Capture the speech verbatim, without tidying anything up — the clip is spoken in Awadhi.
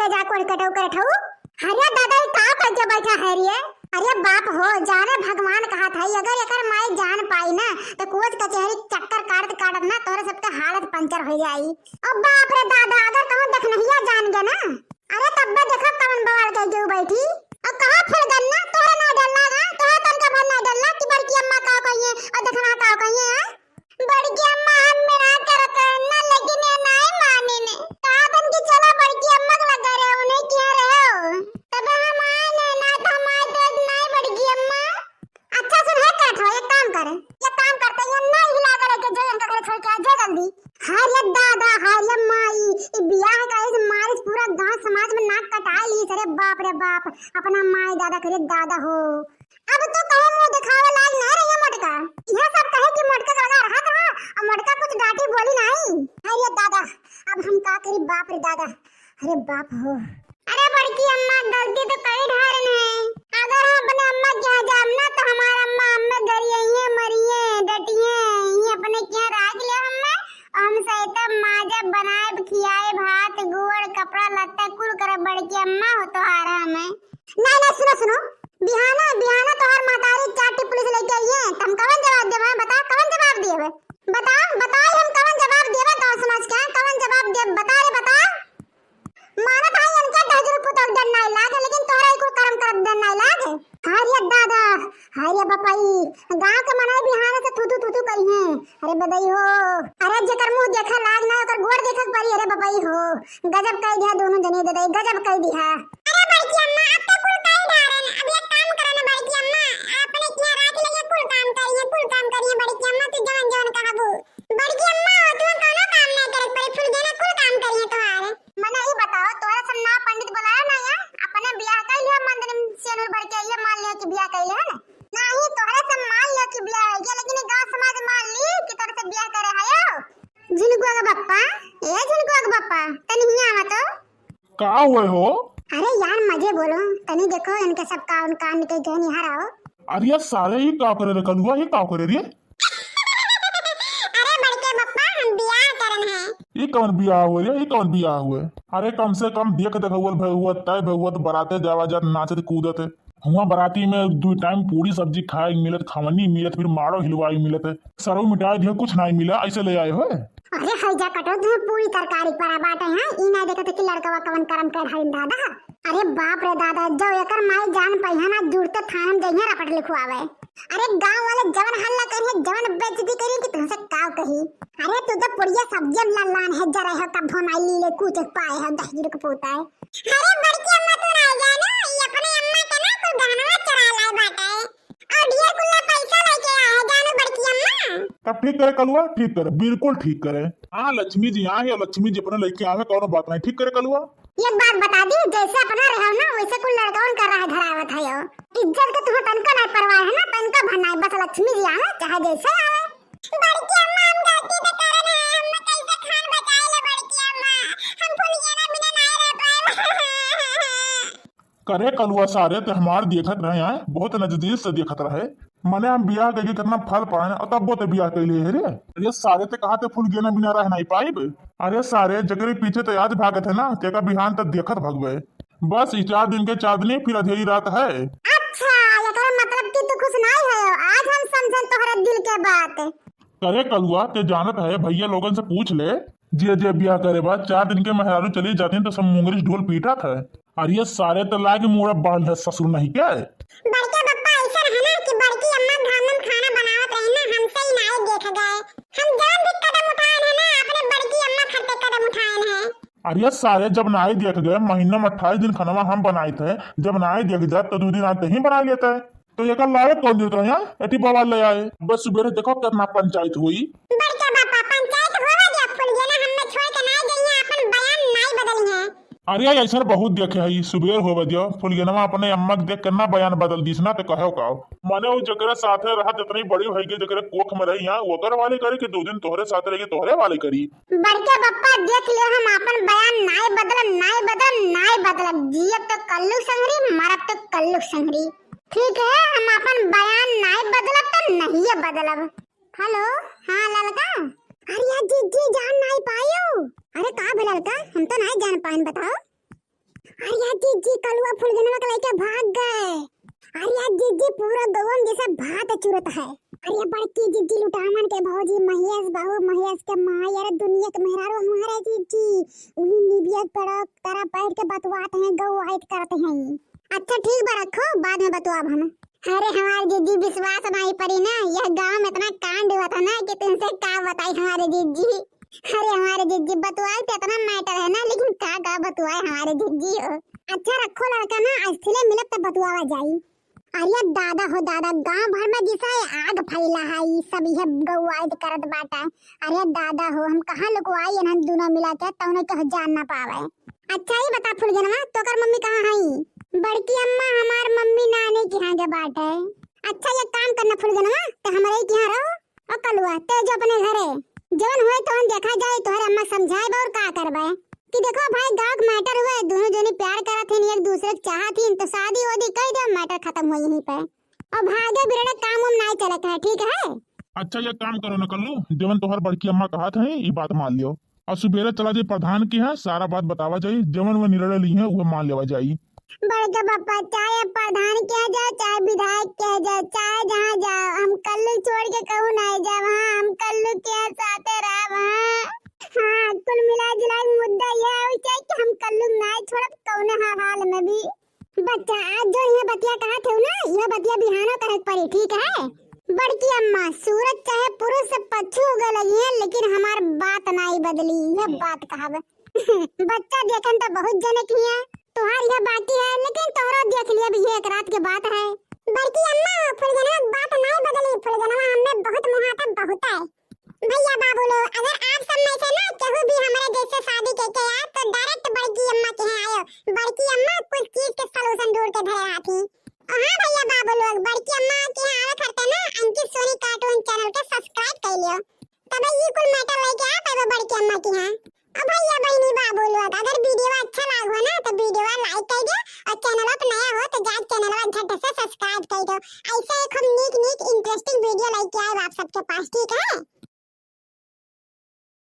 जा कोड़ कटऊ करत हऊ। अरे दादा, ई का करके बैठा है रे? अरे बाप हो, जाने भगवान कहत है, अगर एकर माई जान पाई ना, तो कोर्ट कचहरी चक्कर काटत काटत ना तोहरे सबके हालत पंचर हो जाई। ओ बाप रे दादा, अगर कहूँ देखनहिया जान गया ना, अरे तब्बे देखो कवन बवाल कह के उ बैठी। और कहाँ फुलगेना, तोहरे ना डर लागा, तोहरे तनका भर ना डर लाग कि बड़की अम्मा का कहिए और देखना का कहिए, हैं? बड़की अम्मा, हम मेरा करत ना, लेकिन ये नहीं माने ने। कहा तन कि चला बड़की अम्मा के लगा रहे, उन्हें क्या रहे हो? तब हम आए ने, ना तो हम आए तो नहीं बड़की अम्मा। अच्छा सुन, है करत हो, एक काम करे, एक काम करते हैं, नहीं हिला करे के जो इनका घर छोड़ के आ, जो जल्दी। हाय रे दादा, हाय रे माई, ई बियाह का इस मारिस पूरा गांव समाज में नाक कटाए ली। अरे बाप रे बाप, अपना माई दादा करे दादा हो। अब तो कहे मुंह दिखावे लायक ना रही मोटका। यह सब कहे कि मोटका का लगा रहा था, अब मोटका कुछ डांटी बोली नहीं। हाय रे दादा, अब हम का करी, बाप रे दादा, अरे बाप हो। अरे बड़की अम्मा, गलती तो कई ढारन है। अगर हम अपने अम्मा के यहाँ जाब ना तो हमार अम्मा हमें गरियइये, मरिये, डटिये, ये अपने के यहाँ राख ले हमें। हम सहित माजा बनाए, खियाए, भात, गुड़, कपड़ा, लत्ता कुल करब बड़की अम्मा हो तोहार हमें। नहीं, नहीं, सुनो, सुनो, बिहाना, बिहाना तोहार महतारी चार ठी पुलिस लेके आई है, तो हम कवन जवाब देबे? बता, कवन जवाब देबे? बता, बता, हम कवन जवाब देबे? गाँव समाज के कवन जवाब देबे? बता रे, बता। मानत है इनका दहिजरू पुतोह डर नाई लागे, लेकिन तोहरा ई कुल करम करत डर नाई लागे। हाय रे दादा, हाय रे बपई, गाँव के मनई बिहाने से थुथु थुथु करिहे। अरे बदई हो, अरे जेकर मुंह देखा लाग ना, ओकर गोड़ देखे के परी। अरे बपई हो, गजब कई दिहा दोनों जने दे दई, गजब कई दिहा। अरे बड़की अम्मा, अब तो कुल कई डारन, अब एक काम करे ना बड़की अम्मा, अपने किया राख ले, ये कुल काम करिए, कुल काम करिए बड़की अम्मा, तू जवन जवन कहबू। बड़की अम्मा, तू कौनो काम नहीं करे पड़े, फुलगेना कुल काम करिए तोहार। मने ई बताओ, तोहरा सब ना पंडित बुलाया ना या? अपने बियाह कर लिया, मंदिर में सेनुर भर के ये मान लिया कि बियाह कर लिया है ना? नहीं, तोहरा सब मान लिया कि बियाह हो गया, लेकिन ये गाँव समाज मान ली कि तोहरा से बियाह करे है यो। झिनकुआ के बप्पा, ए झिनकुआ के बप्पा, तनी हियाँ आवा तो। का हुए हो? अरे यार, मजे बोलो, तनी देखो इनके सब कान, कान के गहनी हराओ। अरे यार सारे, ये का करे रे कलुआ, ये का करे रे? अरे बड़के बप्पा, हम बियाह करन है। ये कौन बियाह हुए रे, ये कौन बियाह हुए? अरे कम से कम देख देख हुआ भगवत, तय भगवत, बराते जावा जात, नाचत कूदत। हुआ बराती में दो टाइम पूरी सब्जी खाए मिलत, खवनी मिलत, फिर मारो हिलवाई मिलत। सरऊ मिटाए दिया, कुछ नहीं मिला, ऐसे ले आए हो? अरे है जा कटो, तुम पूरी तरकारी परा बाटे हैं, ई ना देखत कि लड़कवा कवन करम के ढाइन दादा। अरे बाप रे दादा, जो एकर माई जान पाई है ना, जुड़ते थाना में जइहे रपट लिखवावे। अरे गांव वाले जवन हल्ला करिए, जवन बेइज्जती करिए कि तुमसे काव कही। अरे तू तो पुड़िया सब्जी में लल्लान है, जरा है कब हम आई लीले कूचे पाए है, दहिजरू के पूता है। अरे बड़की अम्मा तू ना जानो, ई अपने अम्मा के ना कुल गहनवा चुरा लाए बाटे। और ढेर कुल्ला पैसा लेके आए है, जानो बड़की अम्मा। तब ठीक करे कलुआ, ठीक करे, बिल्कुल ठीक करे। हाँ लक्ष्मी जी, हाँ ये लक्ष्मी जी अपने लेके आवे, कौनो बात नहीं, ठीक करे कलुआ। एक बात बता दी, जैसे अपना रहो ना, वैसे कुल लड़कवन का राह धरावत है यो। इज्जत के तुम्हें तनको नहीं परवाह है ना, तनको भनाई, बस लक्ष्मी जी आवे, चाहे जैसे आवे। बड़की अम्मा, हम गलती तो करन है, हम कैसे खान बचाए ले बड़की अम्मा, हम फुलगेना बिना नहीं रह पाए। करे कलुआ सारे, ते हमार देखत रहे हैं, बहुत नजदीक से देखत रहे। मने हम बियाह कइके कितना फल पाए, और तब्बो ते बियाह कइले है रे। अरे सारे, ते कहा ते फुलगेना बिना रह नहीं पाइब। अरे सारे, जकरे पीछे ते आज भागत है ना, तेका बिहान तक देखत भगवे। बस ई चार दिन के चांदनी, फिर अधेरी रात है। अच्छा, एकर मतलब कि तू खुश नहीं है। आज हम समझन तोहरे दिल के बात। करे कलुआ, ते जानत है, भैया लोगन से पूछ ले, जे जे बियाह करे बा, चार दिन के मेहरारू चली जाती तो सब मुंगरी ढोल पीटा था। अरे ये सारे तो लाग मुड़ा बांध है ससुर नहीं के। बड़के बप्पा ऐसा है ना कि बड़की अम्मा घर में खाना बनावत रहे ना, हमसे ही नाई देख गए। हम जौन भी कदम उठाए हैं ना, अपने बड़की अम्मा खातिर कदम उठाए हैं। अरे सारे, जब नाई देख गए, महीना में अट्ठाईस दिन खाना हम बनाए थे, जब नाई देख जात तो दो दिन आते ही बना लेते। तो एकर लावे कौन जरूरत रहे, हाँ? एटी बवाल ले आए। बस सुबेरे देखो कितना पंचायत हुई। बड़का बापा, पंचायत होवे दे, फुलगेना हमें छोड़ के नाई जइहे, अपन बयान नाई बदली है। अरे ऐसा बहुत देखे है, सुबेर होवे दियो, फुलगेनवा अपने अम्मा के देख के ना बयान बदल दीस ना, तो कहो का? माने वो जकरे साथे रहा, जितनी बड़ी भाई के जकरे कोख में रही, हाँ, ओकर वाली करे कि दो दिन तोहरे साथ रही, तोहरे वाली करी। बड़के बप्पा देख ले, हम अपन बयान नाई बदलब, नाई बदलब, नाई बदलब। जियब तो कल्लू संगरी, मरब तो कल्लू संगरी। ठीक है, हम अपन बयान नाई बदलब तो नहीं बदलब। हेलो, हाँ ललका। अरे यार जी, जी जान नाई पायो। अरे का भे ललका, हम तो नाई जान पाइन, बताओ। अरे जिज्जी, कलुआ फुलगनवा के लइके भाग गए। अरे जिज्जी, पूरा गौवा में जैसे भात चुरत है। अरे बड़की जिज्जी, लुटावन के भौजी महेश बहू, महेश के माई, अरे दुनिया के मेहरारू हमारे जिज्जी, उही निबिया के पड़ो तरह बैठ के बतुआत हैं, गौवाइत करत हैं। अच्छा ठीक बा, रखो, बाद में बतुआब हम। अरे हमारे जिज्जी, विश्वास नाहीं पड़ी ना, यह गांव में इतना कांड हुआ था ना कि तुमसे का बताई हमारे जिज्जी। अरे हमारे जिज्जी, बतुआए तो इतना मैटर है ना, लेकिन का का बतुआए हमारे जिज्जी हो। अच्छा रखो लड़का ना, आज थिले मिलब तब बतुआवा जाई। अरे दादा हो दादा, गांव भर में जैसा ये आग फैला है, ई सब यह गौवाइत करत बाटा। अरे दादा हो, हम कहाँ लुकवाई इन्हन दोनों मिला के, तौने केहू जान ना पावे। अच्छा ये बता फुलगनवा, तोकर मम्मी कहाँ हई? बड़की अम्मा, हमार मम्मी नानी के यहाँ के बाटे। अच्छा ये काम करना फुलगनवा, ते हमरे के यहाँ रहो। ओ कलुआ, ते जो अपने घरे, जवन होए तवन देखा जाए, तोहरे अम्मा समझाए बा और का करबे। कि देखो भाई, गाँव के मैटर हुए, दोनों जनी प्यार करत हन, एक दूसरे के चाहत हन, तो शादी वादी कई दे, मैटर खत्म हुई यहीं पे। और भागे बिरड़े काम वाम नाई चलत है, ठीक है? अच्छा ये काम करो न कल्लू, जवन तोहर बड़की अम्मा कहत है, ई बात मान लियो। और सुबेरे चला जाई प्रधान के यहाँ, सारा बात बतावा जाई, जवन वह निर्णय ली है, वह मान लेवा जाई। बड़का पापा, चाहे प्रधान किया जाए, चाहे विधायक किया जाए, चाहे जहाँ जाओ, हम कल्लू छोड़ के कहूँ नाई जाब। हाँ, हम कल्लू के साथे रहब। हाँ, हाँ, कुल मिला जुला के मुद्दा यह है कि हम कल्लू नाई छोड़ब कौने हा-, हाल में भी। बच्चा, आज जो यह बतिया कहत हऊ ना, यह बतिया बिहानो कहे के पड़ी, ठीक है? बड़की अम्मा, सूरज चाहे पुरुष से पच्छू उगे लगी है, लेकिन हमार बात नाई बदली, यह बात कहब। बच्चा देखन तो बहुत जने की है, तोहार यह बाकी है, लेकिन तोहरो देख लिया भी, ये एक रात के बात है। बड़की अम्मा, फुलगनवा के बात नाई बदली, फुलगनवा हमें बहुत मोहाता, बहुत है। भैया बाबू लोग, अगर आप सब में से ना केहू भी हमारे जैसे शादी के के आए तो डायरेक्ट बड़की अम्मा के यहाँ आयो। बड़की अम्मा कुछ चीज के सॉल्यूशन ढूंढ के धरे रहती। और हाँ भैया बाबू लोग, बड़की अम्मा के यहाँ आवे खरते ना अंकित सोनी कार्टून चैनल के सब्सक्राइब कर लियो। तबे ये कुल मैटर लेके आ पाएबो बड़की अम्मा के यहाँ। और भैया बहनी बाबू लोग, अगर वीडियो अच्छा लागो ना तो वीडियो लाइक कर दो और चैनल पर नया हो तो जाके चैनल झट से सब्सक्राइब कर दो। ऐसे एक हम नीक नीक इंटरेस्टिंग वीडियो लेके आए आप सबके पास, ठीक है?